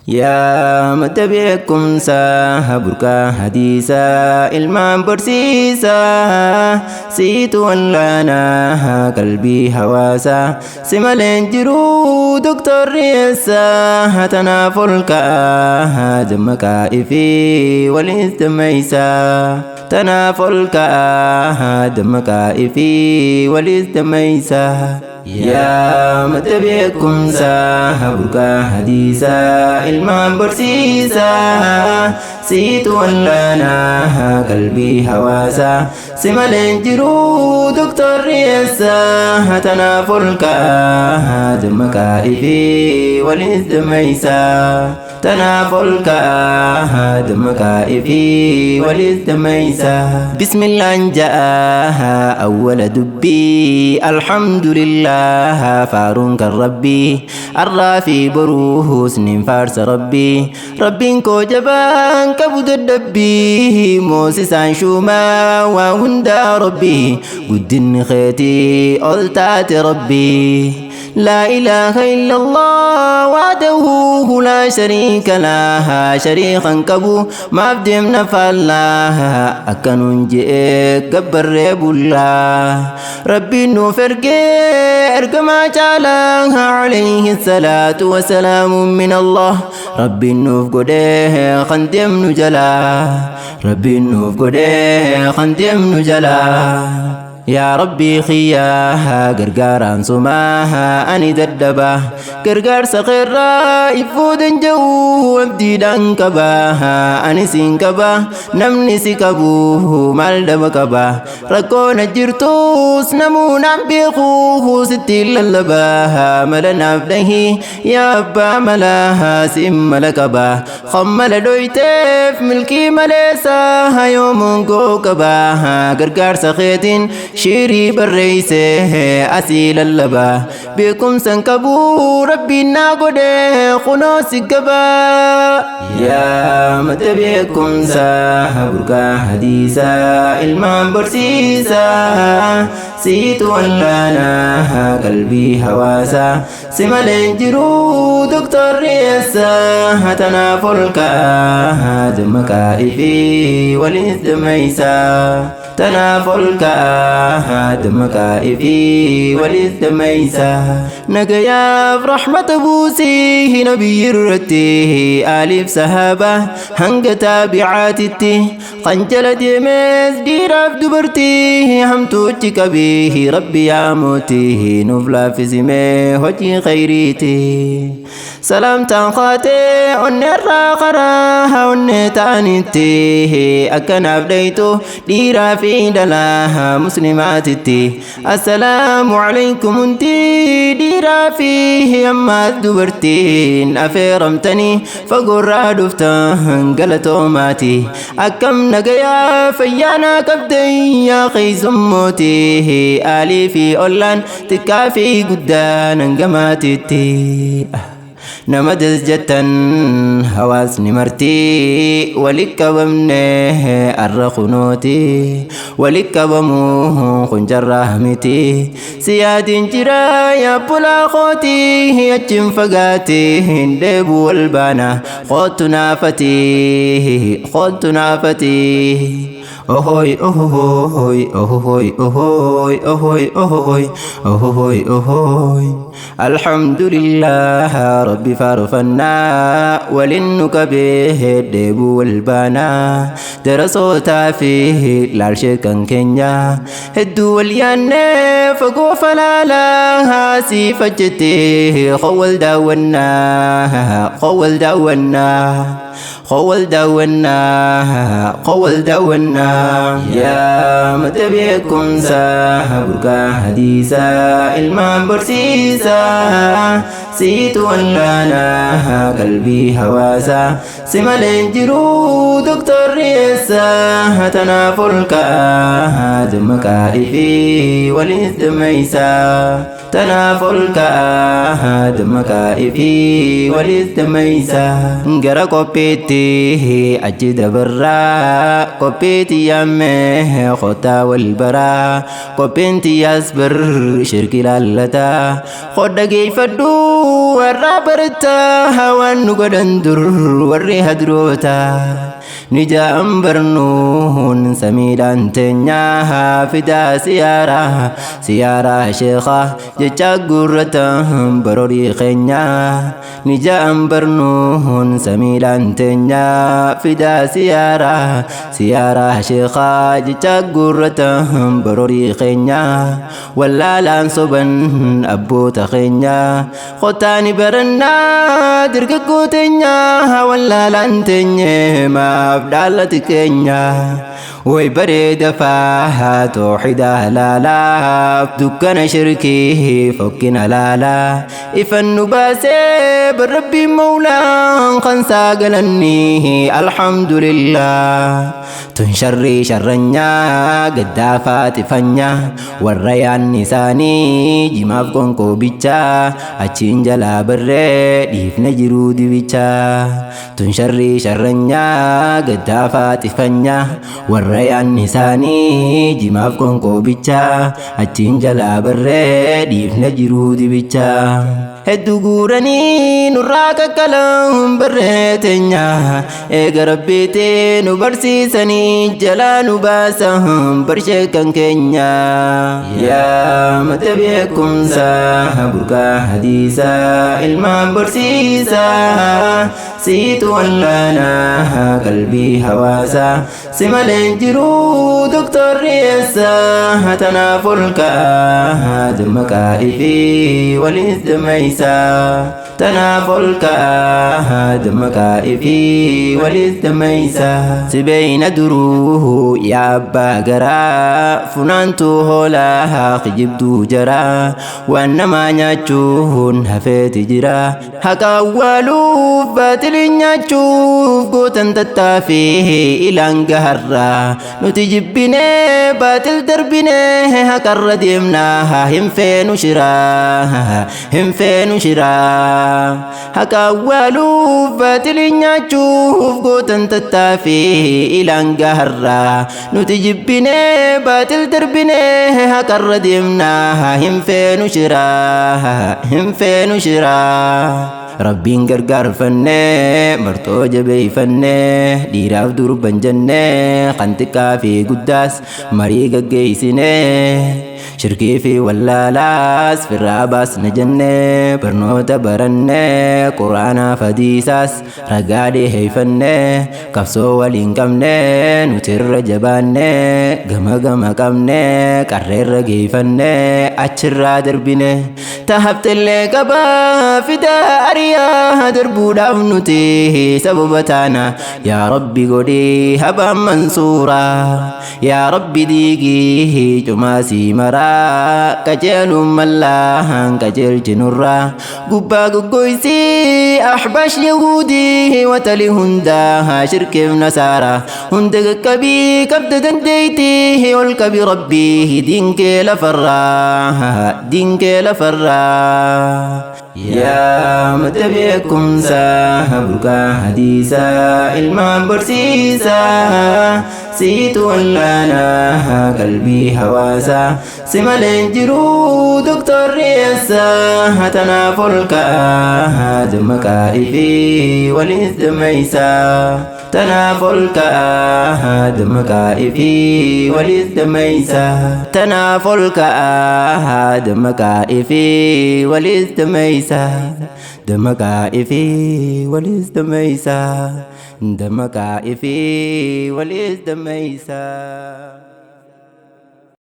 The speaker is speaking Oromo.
Yaa madda beekumsaa burqaa hadiisaa ilmaan barsiisaa siitu wallaanaa qalbii hawaasaa si maleen jiruu doktorri eessaa tanaaf ol ka'aa dammaqaa ifii waliis dammaysaa tanaaf ol ka'aa dammaqaa ifii waliis dammaysaa. Yaa madda beekumsaa burqaa hadiisaa ilmaan barsiisaa siitu wallaanaa qalbii hawaasaa si maleen jiruu doktorri eessaa tanaaf ol ka'aa dammaqaa ifii waliis dammaysaa tanaaf ol ka'aa dammaqaa ifii waliis dammaysaa. Bismillaan ja'a awwala dubbii alhamdulillah faaruun kan rabbii arraa fi boruu husniin faarsa rabbii rabbiin koo jabaan qabu dadhabbii moosisaan shuumaa waa hundaa rabbii guddinni keetii ol taate rabbii. لا إله إلا الله وحده لا شريك له شريكا كبو ما بدمنا فالله أكنون جئ كبر الله ربي نفرق أرقما جعلها عليه الصلاة والسلام من الله ربي نفقده خندم نجلا ربي نفقده خندم نجلا. يا ربي خياها قرقاران سماها أني ددبا قرقار صغيرا إفودن جو أبدي دانكباها أني سينكبا نمني سيكبوه مال دبكبا ركونا جرتوس نمونا بيخوه ستي للباها ملنا أبده يا أبا ملاها سم ملكبا خمل دويتف ملكي مليساها يوم كوكباها قرقار صغيرين شيري بريسه أسيل اللبا بكم سنكبو ربي ناقده خنوس قبا. يا مد beekumsaa burqaa hadiisaa ilmaan barsiisaa siitu wallaanaa qalbii hawaasaa si maleen jiruu doktorri eessaa tanaaf ol ka'aa dammaqaa ifii waliis dammaysaa tanaaf ol ka'aa dammaqaa ifii waliis dammaysaa. Nagayaaf rahmata buusii nabiyyi irratti aaliif sahaabaa hanga taabicaatitti qanjala deemees dhiiraaf dubartii hamtuuchi qabii rabbi yaa mootii nuuf laaffisimee hojii khayriiti. Salaamtaan kaatee onneerraa karaa onnee ta'anitti akkanaaf dhaytu dhiiraa fi dhalaa muslimaatitti. Assalaamu alaykum hundi dhiiraa fi ammaas dubartiin afeeramtanii fagoorraa dhuftan galatoomaati. Akkam nagayaa fayyaanaa qabdan yaa keeysummooti aalii fi ollaan xiqqaa fi guddaan hangamaatitti. Nama das jettan hawaasni martii walitti qabamne arra kunooti walitti qabamuu kun jarraa miti siyaadiin jira yaabbulaa kootii achiin fagaate hin deebu wal baana kootu naafati kootu naafati. Ohoy ohoy ohoy ohoy ohoy ohoy ohoy ohoy alhamdulillah rabbi faarfannaa waliin nu qabee deebuu wal baanaa darasootaa fi laalshee kan keenya hedduu wal yaannee fagoo falaalaa siif ajjettee qowwal daawwannaa qowwal daawwannaa qowwal daawwannaa qowwal daawwannaa. Yaa madda beekumsaa burqaa hadiisaa ilmaan barsiisaa siitu wallaanaa qalbii hawaasaa si maleen jiruu doktorri eessaa tanaaf ol ka'aa dammaqaa ifii waliis dammaysaa Tanaaf ol ka'aa dammaqaa fi walis dammaysaa. Gara qophiitti achi dabarraa qophiitti yaammee kottaa wal baraa qophiin tiyyaas bar shirki laallataa qodda geeffadhu warra barataa waan nu godhan dur warri hadrootaa. Ni ja'an barnuun samiidhaan teenyaa fidaa siyaaraa siyaaraa sheekaa jecha guurrata barorii keenyaa. Ni ja'an barnuun samiidhaan teenyaa fidaa siyaaraa siyaaraa sheekaa jecha guurrata barorii keenyaa. Wallaalaan soban abboota keenyaa qotaani barannaa dargaggoo teenyaa wallaalaan teenyee maaf dhaalati keenya. Way bareeda faa tooxida halaalaaf dukkana shirkii fokkina laalaa ifan nu baasee barrabbiin mawlaan kan saagalanii alhamdulillah. Tun sharrii sharranyaa gaddaa faaxifanyaa warra yaanni isaanii jimaaf qoonqoo bichaa achiin jalaa barree dhiifne jiruu dibichaa. Tun sharrii sharranyaa gaddaa faaxifanyaa warra yaanni isaanii jimaaf qoonqoo bichaa achiin jalaa barree dhiifne jiruu dibichaa. Hedduu guuranii nurraa kakkalan barree teenyaa eega rabbiitii nu barsiisanii jalaa nu baasan barshee kan keenya. Yaa mata beekumsaa burqaa hadiisaa ilmaan barsiisaa siitu wallaanaa qalbii hawaasaa si maleen jiruu doktorri eessaa tanaaf ol ka'aa dammaqaa fi walis dammaysaa. Tanaaf ol ka'aa dammaqaa fi walis dammaysaa. Si beeyna duruu yaa abbaa garaa funaantuu hoolaa kijibduu jaraa waan namaa nyaachuun hafeeti jira haqa awwaaluuf baatilin nyaachuuf gootan tattaafii ilaan gaharraa nuti jibbinee baatil darbinee haqarra deemnaa hin feenu shiraa hin feenu shiraa. Haqa awwaaluuf baatilin nyaachuuf gootan tattaafii ilaan gaharraa nuti jibbinee baatil darbinee haqarra deemnaa hin feenu shiraa hin feenu shiraa. Rabbiin gargaarfannee martoo jabeeffannee dhiiraaf durban jennee kan xiqqaa fi guddaas marii gaggeessinee shirkii fi wallaalaas firraa baasna jennee barnoota barannee quraanaaf hadiisaas ragaa dhiheeffannee qabsoo waliin qabnee nutirra jabaannee gama gama qabnee qarreerra geeffannee achirraa darbine tahaftellee qabaa fidaa ariyaa darbuudhaaf nuti sababa taana. Yaa rabbi godhii habaan mansuuraa yaa rabbi diigii cumaasii maraa qajeeluun mallaan qajeelchinurraa gubbaa goggoysii ahbash yahuudii watali hundaa shirkeef nasaaraa hunda qaqqabii qabda dandeeytii ol qabi rabbii diinkee lafarraa diinkee lafarraa. Yaa mata beekumsaa burqaa hadiisaa ilmaan barsiisaa siitu wallaanaa qalbii hawaasaa si maleen jiruu doktorri eessaa tanaaf ol ka'aa dammaqaa fi walis dammaysaa. Tanaaf ol ka'aa dammaqaa fi walis dammaysaa. Tanaaf ol ka'aa dammaqaa fi walis dammaysaa. Dammaqaa fi walis dammaysaa. Dammaqaa fi walis dammaysaa.